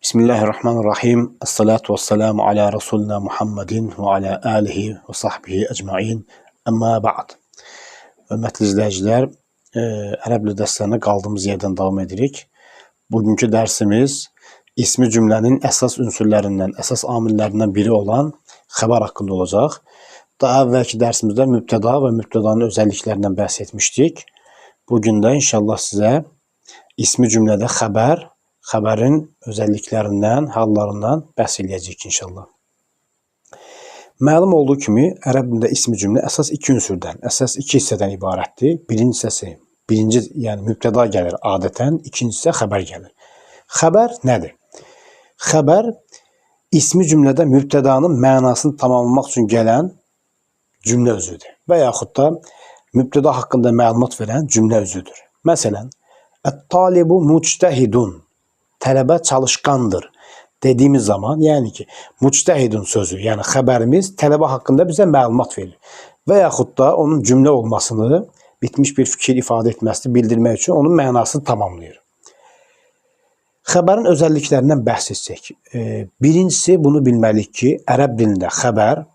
Bismillahirrahmanirrahim. Esselatu vesselamu ala Resulina Muhammedin ve ala alihi ve sahbihi ecmain. Amma ba'd. Hörmətli izləyicilər, ərəb dili dərslərinə qaldığımız yerdən davam edirik. Bugünkü dərsimiz ismi cümlənin əsas ünsürlərindən, əsas amillərindən biri olan xəbər haqqında olacaq. Daha əvvəlki dərsimizdə mübtəda və mübtədanın özəlliklərindən bəhs etmişdik. Bugün də inşallah sizə ismi cümlədə xəbər, xəbərin özelliklərindən, hallarından bəhs eləyəcəyik inşallah. Məlum olduğu kimi ərəb dilində ismi cümlə əsas iki ünsürdən, əsas iki hissədən ibarətdir. Birinci hissəsi, birinci yəni mübtəda gəlir adətən, ikincisi isə xəbər gəlir. Xəbər nədir? Xəbər ismi cümlədə mübtədanın mənasını tamamlamaq üçün gələn cümlə özüdür və yaxud da mübtəda haqqında məlumat verən cümlə özüdür. Məsələn, Ət-talibu muctehidun. Tələbə çalışqandır dediğimiz zaman, yəni ki, muctehidun sözü, yəni xəbərimiz tələbə haqqında bizə məlumat verir. Və yaxud da onun cümlə olmasını, bitmiş bir fikir ifadə etməsini bildirmək üçün onun mənasını tamamlayır. Xəbərin özəlliklərindən bəhs etsək, birincisi bunu bilməliyik ki, ərəb dilində xəbər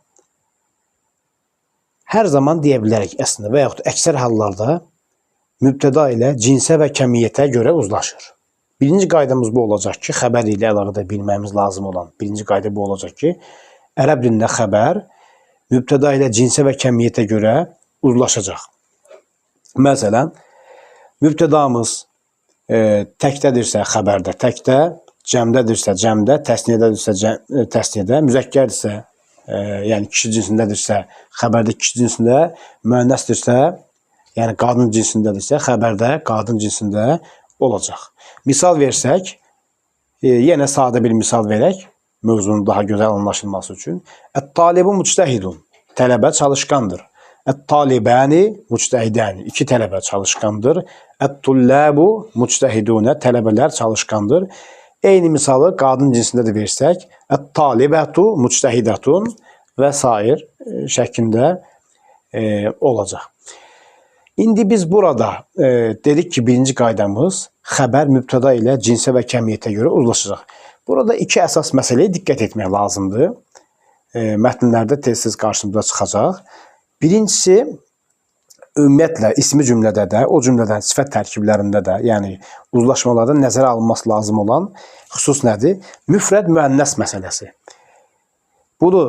hər zaman deyə bilərik əslində və yaxud əksər hallarda mübtəda ilə cinsə və kəmiyyətə görə uzlaşır. Birinci qaydamız bu olacaq ki, xəbər ilə əlaqədə bilməyimiz lazım olan birinci qayda bu olacaq ki, ərəb dilində xəbər mübtəda ilə cinsə və kəmiyyətə görə uzlaşacaq. Məsələn, mübtədamız təkdədirsə xəbərdə təkdə, cəmdədirsə cəmdə, təsniyədədirsə təsniyədə, müzəkkərdirsə, yəni kişi cinsindədirsə xəbərdə kişi cinsində, müənnəsdirsə, yəni qadın cinsindədirsə xəbərdə qadın cinsində olacaq. Misal versək, yenə sadə bir misal verək, mövzunun daha gözəl anlaşılması üçün. Ət-talibu muctehidun. Tələbə çalışqandır. Ət-talibani muctehidani. İki tələbə çalışqandır. Ət-tullabu muctehidune. Tələbələr çalışqandır. Eyni misalı qadın cinsində də versək, ət-talibətu muctehidatun və sair şəklində olacaq. İndi biz burada dedik ki, birinci qaydamız xəbər mübtəda ilə cinsə və kəmiyyətə görə uzlaşacaq. Burada iki əsas məsələyə diqqət etmək lazımdır. Mətnlərdə tez-tez qarşımıza çıxacaq. Birincisi, ümumiyyətlə ismi cümlədə də, o cümlədən sifət tərkiblərində də, yəni uzlaşmalarda nəzərə alınması lazım olan xüsus nədir? Müfrəd müənnəs məsələsi. Bunu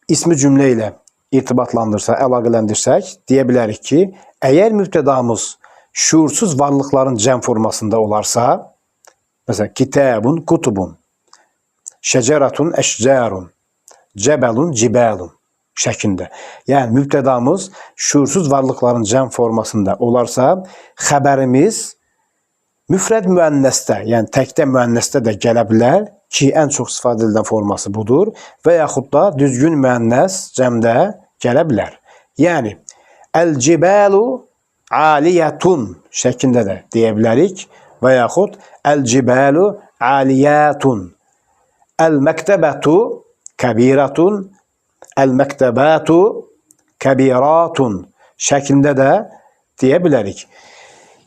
ismi cümlə ilə irtibatlandırsa, əlaqələndirsək, deyə bilərik ki, əgər mübtədamız şüursuz varlıqların cəm formasında olarsa, məsələn, kitabun, kutubun, şəcəratun, əşcərun, cəbəlun, cibəlun şəklində. Yəni, mübtədamız şüursuz varlıqların cəm formasında olarsa, xəbərimiz müfrəd müənnəsdə, yəni təkdə müənnəsdə də gələ bilər ki, ən çox istifadə edilən forması budur və yaxud da düzgün müənnəs cəmdə gələ bilər. Yəni, əl-cibəlu aliyətun şəklində də deyə bilərik və yaxud əl-cibəlu aliyətun, əl-məktəbətu kəbiratun, əl-məktəbətu kəbiratun şəklində də deyə bilərik.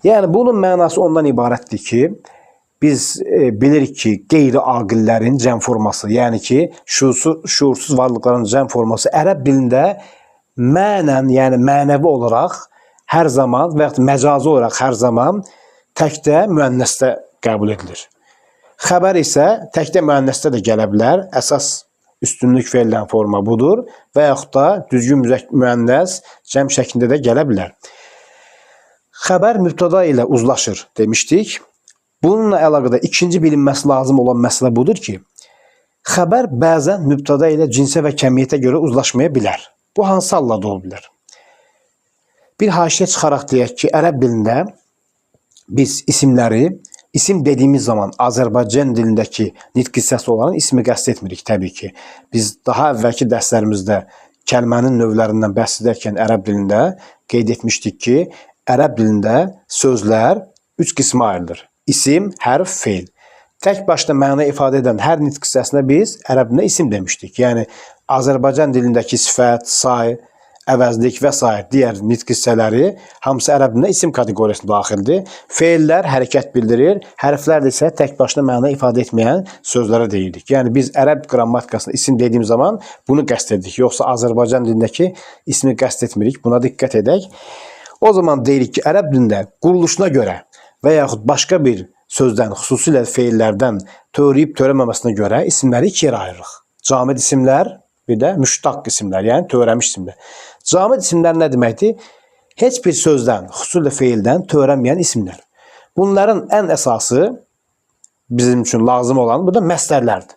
Yəni, bunun mənası ondan ibarətdir ki, biz bilirik ki, qeyri-aqillərin cəm forması, yəni ki, şuursuz varlıqların cəm forması ərəb dilində mənən, yəni mənəvi olaraq hər zaman və yaxud məcazi olaraq hər zaman təkdə müənnəsdə qəbul edilir. Xəbər isə təkdə müənnəsdə də gələ bilər. Əsas üstünlük verilən forma budur və yaxud da düzgün müənnəs cəm şəklində də gələ bilər. Xəbər mübtəda ilə uzlaşır demişdik. Bununla əlaqədə ikinci bilinməsi lazım olan məsələ budur ki, xəbər bəzən mübtəda ilə cinsə və kəmiyyətə görə uzlaşmaya bilər. Bu hansı hallarda ola bilər? Bir haşiyə çıxaraq deyək ki, ərəb dilində biz isimləri, isim dediyimiz zaman Azərbaycan dilindəki nitq hissəsi olan ismi qəsd etmirik təbii ki. Biz daha əvvəlki dərslərimizdə kəlmənin növlərindən bəhs edərkən ərəb dilində qeyd etmişdik ki, ərəb dilində sözlər üç qismə ayrılır. İsim, hərf, feil. Tək başına məna ifadə edən hər nitq hissəsinə biz ərəb dilində isim demişdik. Yəni Azərbaycan dilindəki sifət, say, əvəzlik və s. digər nitq hissələri hamısı ərəb dilində isim kateqoriyasına daxildir. Feillər hərəkət bildirir, hərflər isə tək başına məna ifadə etməyən sözlərə deyirik. Yəni biz ərəb qrammatikasında isim dediyim zaman bunu qəsd edirik. Yoxsa Azərbaycan dilindəki ismi qəsd etmirik. Buna diqqət edək. O zaman deyirik ki, ərəb dilində quruluşuna görə və yaxud başqa bir sözdən, xüsusilə feillərdən törəyib törəməməsinə görə isimləri iki yerə ayırırıq. Camid isimlər, bir də müştaq isimlər, yəni törəmiş isimlər. Camid isimlər nə deməkdir? Heç bir sözdən, xüsusilə feildən törənməyən isimlər. Bunların ən əsası bizim üçün lazım olan bu da məsdərlərdir.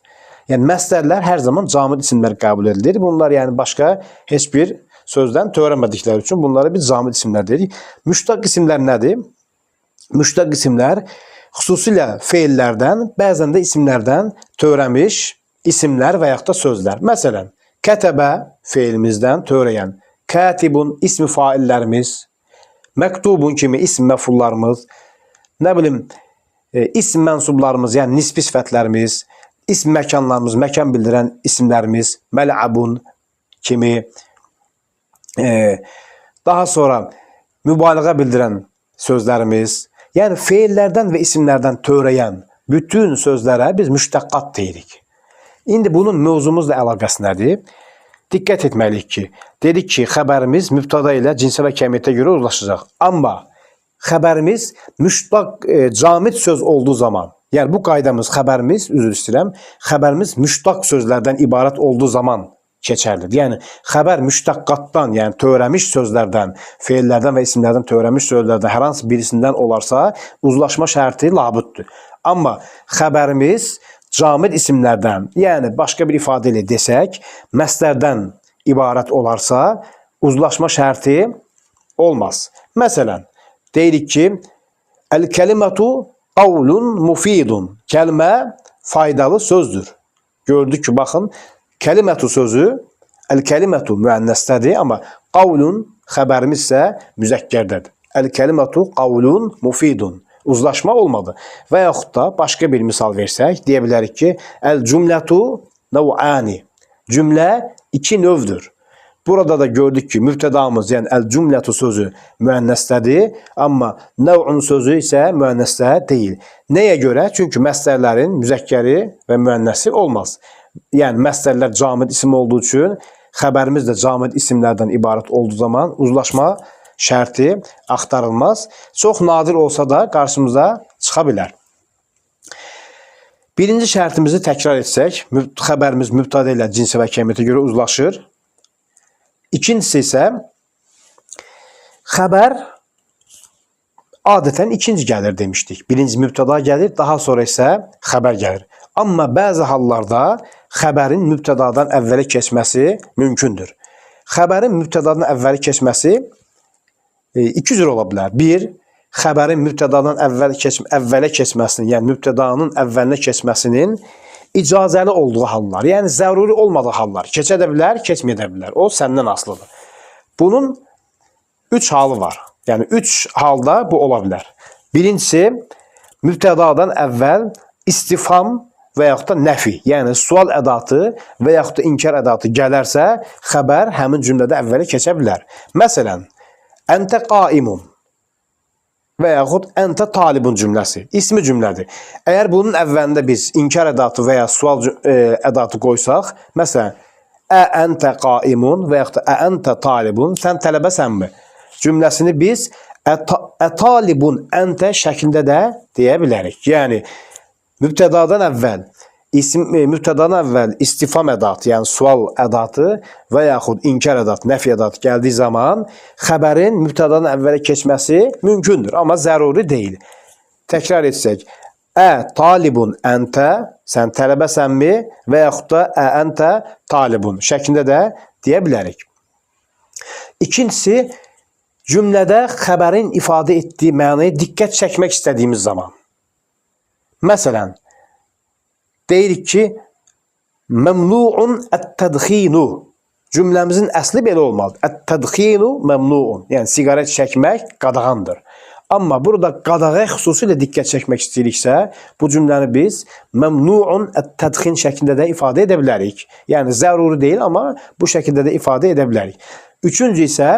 Yəni məsdərlər hər zaman camid isimlər qəbul edilir. Bunlar yəni başqa heç bir sözdən törənmədikləri üçün bunlara biz camid isimlər deyirik. Müştaq isimlər nədir? Müştaq isimlər xüsusilə feillərdən, bəzən də isimlərdən törəmiş isimlər və yaxud da sözlər. Məsələn, kətəbə feilimizdən törəyən, katibun ismi faillərimiz, məktubun kimi ism məfullarımız, nə bilim, ism mənsublarımız, yəni nisbi sifətlərimiz, ism məkanlarımız, məkan bildirən isimlərimiz, məl'abun kimi, daha sonra mübaliğə bildirən sözlərimiz, yəni feillərdən və isimlərdən törəyən bütün sözlərə biz müştəqqat deyirik. İndi bunun mövzumuzla əlaqəsi nədir? Diqqət etməliyik ki, dedik ki, xəbərimiz mübtəda ilə cinsə və kəmiyyətə görə uzlaşacaq. Amma xəbərimiz müştaq, camid söz olduğu zaman, yəni bu qaydamız xəbərimiz, üzr istəyirəm, xəbərimiz müştaq sözlərdən ibarət olduğu zaman keçərlidir. Yəni xəbər müştaqqatdan, yəni törəmiş sözlərdən, feillərdən və isimlərdən törəmiş sözlərdən hər hansı birisindən olarsa, uzlaşma şərti labüddür. Amma xəbərimiz camid isimlərdən, yəni başqa bir ifadə ilə desək, məsdərdən ibarət olarsa, uzlaşma şərti olmaz. Məsələn, deyirik ki, əl-kəlimətu qavlun mufidun. Kəlmə faydalı sözdür. Gördük ki, baxın, kəlimətu sözü əl-kəlimətu müənnəsdədir, amma qavlun xəbərimiz isə müzəkkərdədir. Əl-kəlimətu qavlun mufidun. Uzlaşma olmadı. Və yaxud da başqa bir misal versək, deyə bilərik ki, əl-cümlətu nev'ani. Cümlə iki növdür. Burada da gördük ki, mübtədamız, yəni əl-cümlətu sözü müənnəsdədir, amma nev'un sözü isə müənnəsdə deyil. Nəyə görə? Çünki məsdərlərin müzəkkəri və müənnəsi olmaz. Yəni məsdərlər camid isim olduğu üçün xəbərimiz də camid isimlərdən ibarət olduğu zaman uzlaşma şərti axtarılmaz. Çox nadir olsa da qarşımıza çıxa bilər. Birinci şərtimizi təkrar etsək, xəbərimiz mübtəda ilə cinsə və kəmiyyətə görə uzlaşır. İkincisi isə xəbər adətən ikinci gəlir demişdik. Birinci mübtəda gəlir, daha sonra isə xəbər gəlir. Amma bəzi hallarda xəbərin mübtədadan əvvələ keçməsi mümkündür. Xəbərin mübtədadan əvvələ keçməsi iki cür ola bilər. Bir, xəbərin mübtədadan əvvələ keçməsinin, yəni mübtədanın əvvəlinə keçməsinin icazəli olduğu hallar, yəni zəruri olmadığı hallar. Keçə də bilər, keçməyə də bilər. O səndən asılıdır. Bunun üç halı var. Yəni üç halda bu ola bilər. Birincisi, mübtədadan əvvəl istifham və yaxud da nəfi, yəni sual ədatı və yaxud da inkar ədatı gələrsə, xəbər həmin cümlədə əvvələ keçə bilər. Məsələn, əntə qaimun və yaxud əntə talibun cümləsi ismi cümlədir. Əgər bunun əvvəlində biz inkar ədatı və ya sual ədatı qoysaq, məsələn, ə əntə qaimun və yaxud da ə əntə talibun, sən tələbəsənmi? Cümləsini biz ə talibun əntə şəklində də deyə bilərik. Yəni mübtədadan əvvəl mübtədadan əvvəl istifham ədatı, yəni sual ədatı və yaxud inkar ədatı, nəfi ədatı gəldiyi zaman xəbərin mübtədadan əvvələ keçməsi mümkündür, amma zəruri deyil. Təkrar etsək, ə talibun əntə, sən tələbəsənmi və yaxud da ə əntə talibun şəklində də deyə bilərik. İkincisi, cümlədə xəbərin ifadə etdiyi mənaya diqqət çəkmək istədiyimiz zaman. Məsələn, deyirik ki, məmnuun ət-tədxinu. Cümləmizin əsli belə olmalıdır. Ət-tədxinu məmnuun. Yəni siqaret çəkmək qadağandır. Amma burada qadağa xüsusilə diqqət çəkmək istəyiriksə, bu cümləni biz məmnuun ət-tədxin şəklində də ifadə edə bilərik. Yəni zəruri deyil, amma bu şəkildə də ifadə edə bilərik. Üçüncü isə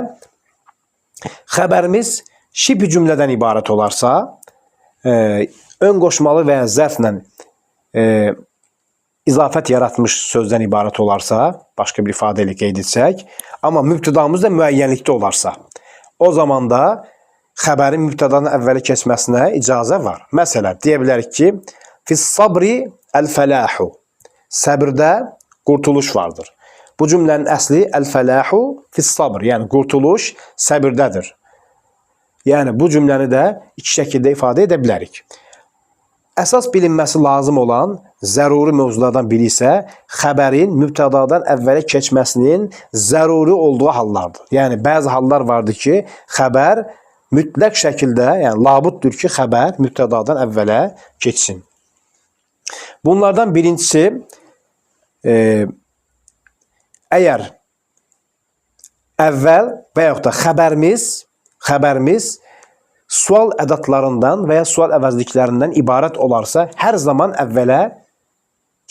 xəbərimiz şibh cümlədən ibarət olarsa, ön qoşmalı və ya zərflə izafət yaratmış sözdən ibarət olarsa, başqa bir ifadə ilə qeyd etsək, amma mübtədamız da müəyyənlikdə olarsa, o zaman da xəbərin mübtədanın əvvəli keçməsinə icazə var. Məsələn, deyə bilərik ki, fis sabri əl-fəlahu. Səbirdə qurtuluş vardır. Bu cümlənin əsli əl-fəlahu fis sabr, yəni qurtuluş səbirdədir. Yəni bu cümləni də iki şəkildə ifadə edə bilərik. Əsas bilinməsi lazım olan zəruri mövzulardan biri isə xəbərin mübtədadan əvvələ keçməsinin zəruri olduğu hallardır. Yəni bəzi hallar vardır ki, xəbər mütləq şəkildə, yəni labuddur ki, xəbər mübtədadan əvvələ keçsin. Bunlardan birincisi, əgər əvvəl və yaxud da xəbərimiz sual ədətlarından və ya sual əvəzliklərindən ibarət olarsa, hər zaman əvvələ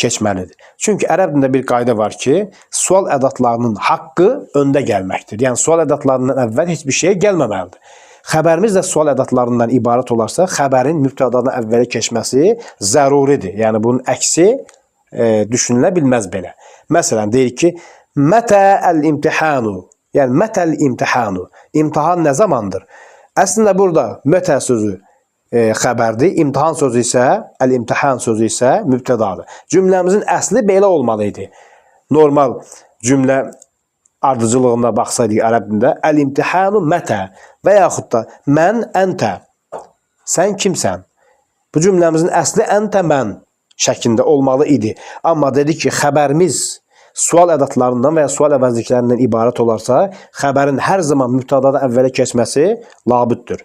keçməlidir. Çünki ərəb dilində bir qayda var ki, sual ədətlarının haqqı öndə gəlməkdir. Yəni sual ədətlarından əvvəl heç bir şey gəlməməlidir. Xəbərimiz də sual ədətlarından ibarət olarsa, xəbərin mübtədadan əvvələ keçməsi zəruridir. Yəni bunun əksi düşünülə bilməz belə. Məsələn, deyirik ki, mətə əl-imtihanu, yəni mətəl imtihanu, imtahan nə zamandır? Əslində burada mətə sözü xəbərdir, imtahan sözü isə, əl-imtihan sözü isə mübtədadır. Cümləmizin əsli belə olmalı idi. Normal cümlə ardıcılığına baxsaydıq ərəb dilində, əl-imtihanu mətə və yaxud da mən əntə, sən kimsən? Bu cümləmizin əsli əntə mən şəklində olmalı idi. Amma dedik ki, xəbərimiz sual ədətlarından və ya sual əvəzliklərindən ibarət olarsa, xəbərin hər zaman mübtədadan əvvələ keçməsi labüddür.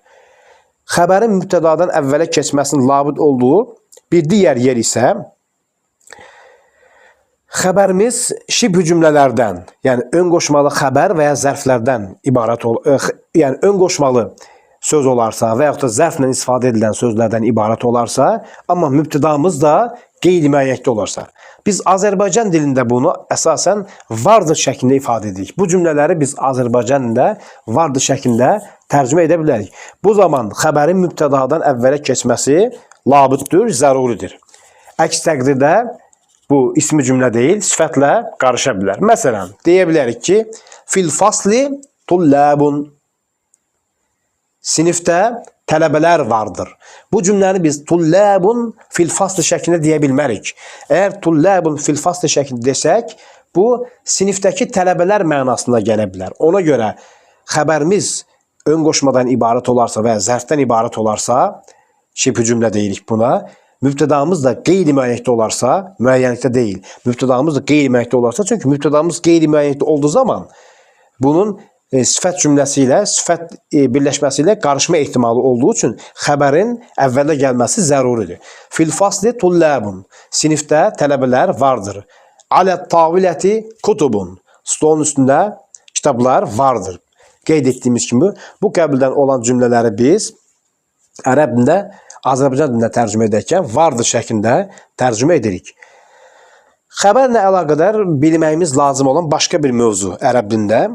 Xəbərin mübtədadan əvvələ keçməsinin labüd olduğu bir digər yer isə xəbərimiz şibh cümlələrdən, yəni ön qoşmalı xəbər və ya zərflərdən ibarət yəni ön qoşmalı söz olarsa və yaxud da zərflə istifadə edilən sözlərdən ibarət olarsa, amma mübtədamız da qeyri-müəyyənlikdə olarsa. Biz Azərbaycan dilində bunu əsasən vardır şəklində ifadə edirik. Bu cümlələri biz Azərbaycan dilində vardır şəklində tərcümə edə bilərik. Bu zaman xəbərin mübtədadan əvvələ keçməsi labüddür, zəruridir. Əks təqdirdə bu ismi cümlə deyil, sifətlə qarışa bilər. Məsələn, deyə bilərik ki, fil fasli tullabun. Sinifdə tələbələr vardır. Bu cümləni biz tullabun fil fasli şəklində deyə bilmərik. Əgər tullabun fil fasli şəklində desək, bu sinifdəki tələbələr mənasında gələ bilər. Ona görə xəbərimiz ön qoşmadan ibarət olarsa və ya zərfdən ibarət olarsa, şibh cümlə deyirik buna, mübtədamız da qeyri-müəyyənlikdə olarsa, müəyyənlikdə deyil, mübtədamız da qeyri-müəyyənlikdə olarsa, çünki mübtədamız qeyri-müəyyənlikdə olduğu zaman bunun sifət cümləsi ilə, sifət birləşməsi ilə qarışma ehtimalı olduğu üçün xəbərin əvvəldə gəlməsi zəruridir. Fil fasli tullabun. Sinifdə tələbələr vardır. Alə taviləti kutubun. Stolun üstündə kitablar vardır. Qeyd etdiyimiz kimi bu qəbildən olan cümlələri biz ərəb dilində, Azərbaycan dilində tərcümə edərkən vardır şəklində tərcümə edirik. Xəbərlə əlaqədar bilməyimiz lazım olan başqa bir mövzu ərəb dilində.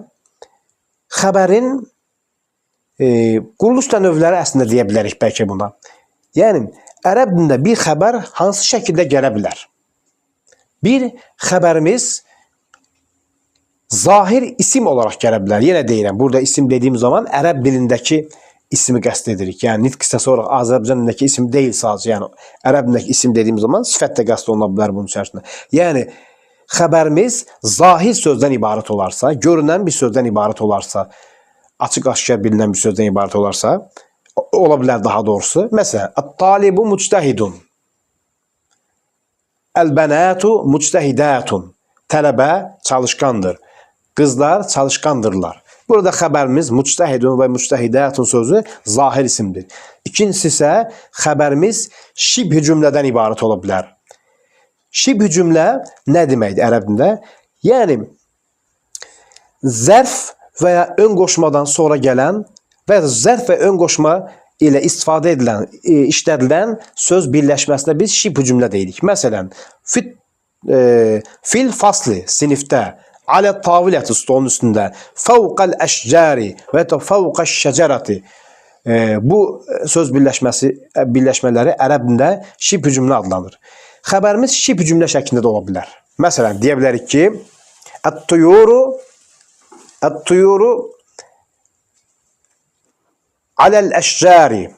Xəbərin quruluş da növləri əslində deyə bilərik bəlkə buna. Yəni, ərəb dilində bir xəbər hansı şəkildə gələ bilər? Bir xəbərimiz zahir isim olaraq gələ bilər. Yenə deyirəm, burada isim dediyim zaman ərəb dilindəki ismi qəsd edirik. Yəni, nitq hissəsi olaraq Azərbaycan dilindəki isim deyil sadəcə. Yəni, ərəb dilindəki isim dediyim zaman sifət də qəsd oluna bilər bunun içərisində. Yəni, xəbərimiz zahir sözdən ibarət olarsa, görünən bir sözdən ibarət olarsa, açıq-aşkar bilinən bir sözdən ibarət olarsa, ola bilər daha doğrusu. Məsələn, at-talibu muctahidun. El-bənatu muctahidatun. Tələbə çalışqandır. Qızlar çalışqandırlar. Burada xəbərimiz muctahidun və muctahidatun sözü zahir isimdir. İkincisi isə xəbərimiz şibh cümlədən ibarət ola bilər. Şibh cümlə nə deməkdir ərəb dilində? Yəni, zərf və ya ön qoşmadan sonra gələn və ya zərf və ön qoşma ilə istifadə edilən, işlədilən söz birləşməsinə biz şibh cümlə deyirik. Məsələn, fil fasli sinifdə, alə taviləti stolun üstündə, fəvqəl əşcəri və ya da fəvqəş şəcərəti. Bu söz birləşmələri ərəb dilində şibh cümlə adlanır. Xəbərimiz şibh cümlə şəklində də ola bilər. Məsələn, deyə bilərik ki, ət-tuyuru aləl əşcəri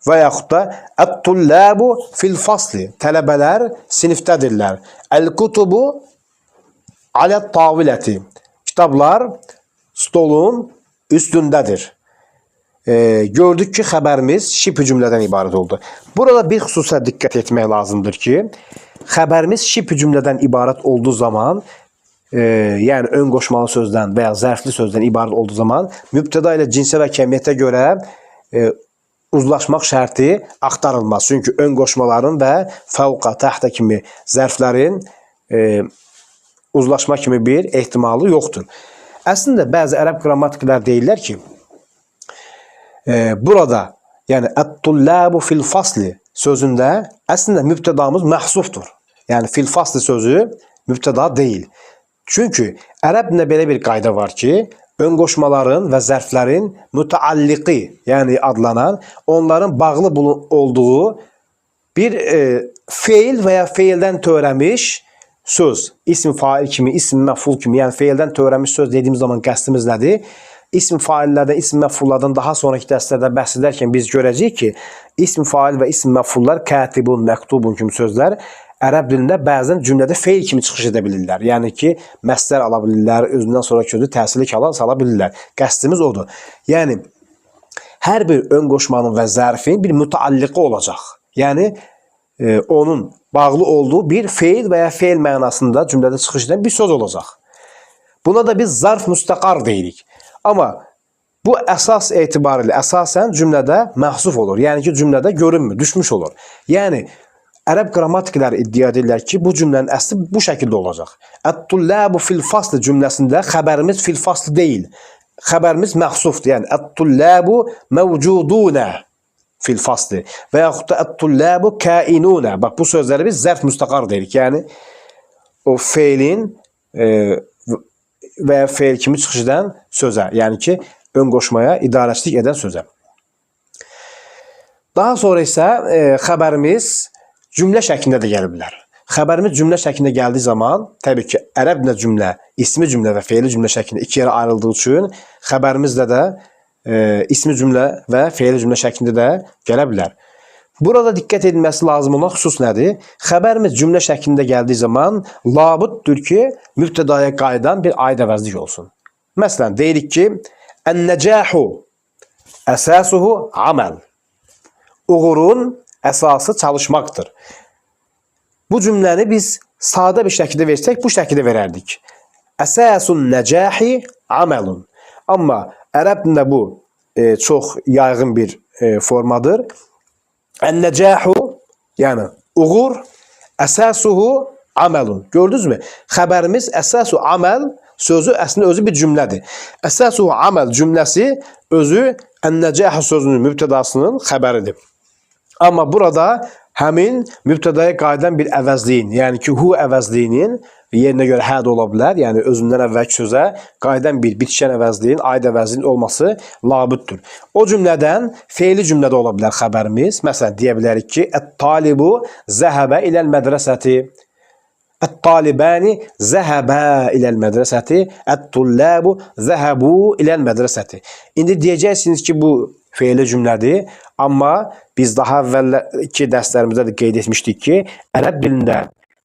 və yaxud da ət-tullabu fil fasli, tələbələr sinifdədirlər. Əl-kutubu alə taviləti, kitablar stolun üstündədir. Gördük ki, xəbərimiz şibh cümlədən ibarət oldu. Burada bir xüsusə diqqət etmək lazımdır ki, xəbərimiz şibh cümlədən ibarət olduğu zaman, yəni ön qoşmalı sözdən və ya zərfli sözdən ibarət olduğu zaman mübtəda ilə cinsə və kəmiyyətə görə uzlaşmaq şərti axtarılmaz. Çünki ön qoşmaların və fəvqa, təhtə kimi zərflərin uzlaşma kimi bir ehtimalı yoxdur. Əslində bəzi ərəb qrammatiklər deyirlər ki, burada yəni ət-tullabu fil fasli sözündə əslində mübtədamız məhsufdur. Yəni fil fasli sözü mübtəda deyil. Çünki ərəb dilində belə bir qayda var ki, ön qoşmaların və zərflərin mütəalliqi, yəni adlanan, onların bağlı olduğu bir feil və ya feildən törəmiş söz, ism fail kimi, ism məful kimi, yəni feildən törəmiş söz dediyimiz zaman qəsdimiz nədir? İsm faillərdən, ism məfullardan daha sonraki dərslərdə bəhs edərkən biz görəcəyik ki, ism fail və ism məfullar katibun, məktubun kimi sözlər ərəb dilində bəzən cümlədə feil kimi çıxış edə bilirlər. Yəni ki, məsdər ala bilirlər, özündən sonraki sözü təsirli kala sala bilirlər. Qəsdimiz odur. Yəni hər bir ön qoşmanın və zərfin bir mütəalliqi olacaq. Yəni onun bağlı olduğu bir feil və ya feil mənasında cümlədə çıxış edən bir söz olacaq. Buna da biz zarf müstəqar deyirik. Amma bu əsas etibarilə əsasən cümlədə məhsuf olur. Yəni ki, cümlədə görünmür, düşmüş olur. Yəni ərəb qrammatikləri iddia edirlər ki, bu cümlənin əsli bu şəkildə olacaq. Ət-tullabu fil fasl cümləsində xəbərimiz fil fasl deyil. Xəbərimiz məhsufdur. Yəni ət-tullabu mevcuduna fil fasli və yaxud da ət-tullabu kainuna. Bax bu sözləri biz zərf müstəqar deyirik. Yəni o feilin və ya feil kimi çıxış edən sözə, yəni ki, ön qoşmaya idarəçilik edən sözə. Daha sonra isə xəbərimiz cümlə şəklində də gələ bilər. Xəbərimiz cümlə şəklində gəldiyi zaman, təbii ki, ərəb dilində cümlə, ismi cümlə və feili cümlə şəklində iki yerə ayrıldığı üçün xəbərimizlə də ismi cümlə və feili cümlə şəklində də gələ bilər. Burada diqqət edilməsi lazım olan xüsus nədir? Xəbərimiz cümlə şəklində gəldiyi zaman labuddur ki, mübtədaya qayıdan bir aid əvəzlik olsun. Məsələn, deyirik ki, ən-nəcahu əsasuhu aməl. Uğurun əsası çalışmaqdır. Bu cümləni biz sadə bir şəkildə versək, bu şəkildə verərdik. Əsasun nəcahi amelun. Amma ərəb dilində bu çox yayğın bir formadır. Ən-nəcahu, yəni uğur, əsasuhu amelun. Gördünüzmü? Xəbərimiz əsasu amel sözü əslində özü bir cümlədir. Əsasuhu amel cümləsi özü ən-nəcahu sözünün mübtədasının xəbəridir. Amma burada həmin mübtədaya qayıdan bir əvəzliyin, yəni ki, hu əvəzliyinin yerinə görə hə də ola bilər. Yəni özündən əvvəlki sözə qayıdan bir bitişən əvəzliyin, aid əvəzliyin olması labüddür. O cümlədən feili cümlədə ola bilər xəbərimiz. Məsələn, deyə bilərik ki, ət-talibu zəhəbə iləl mədrəsəti. Ət-talibani zəhəbə iləl mədrəsəti. Ət-tullabu zəhəbu iləl mədrəsəti. İndi deyəcəksiniz ki, bu feili cümlədir. Amma biz daha əvvəlki dərslərimizdə də qeyd etmişdik ki, ərəb dilində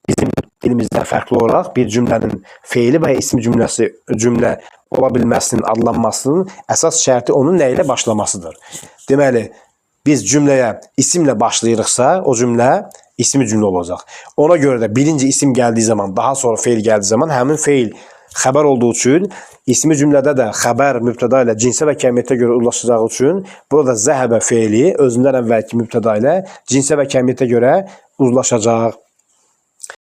bizim dilimizdən fərqli olaraq bir cümlənin feili və ismi cümləsi cümlə ola bilməsinin, adlanmasının əsas şərti onun nə ilə başlamasıdır. Deməli, biz cümləyə isimlə başlayırıqsa, o cümlə ismi cümlə olacaq. Ona görə də birinci isim gəldiyi zaman, daha sonra feil gəldiyi zaman həmin feil xəbər olduğu üçün ismi cümlədə də xəbər mübtəda ilə cinsə və kəmiyyətə görə uzlaşacağı üçün burada zəhəbə feili özündən əvvəlki mübtəda ilə cinsə və kəmiyyətə görə uzlaşacaq.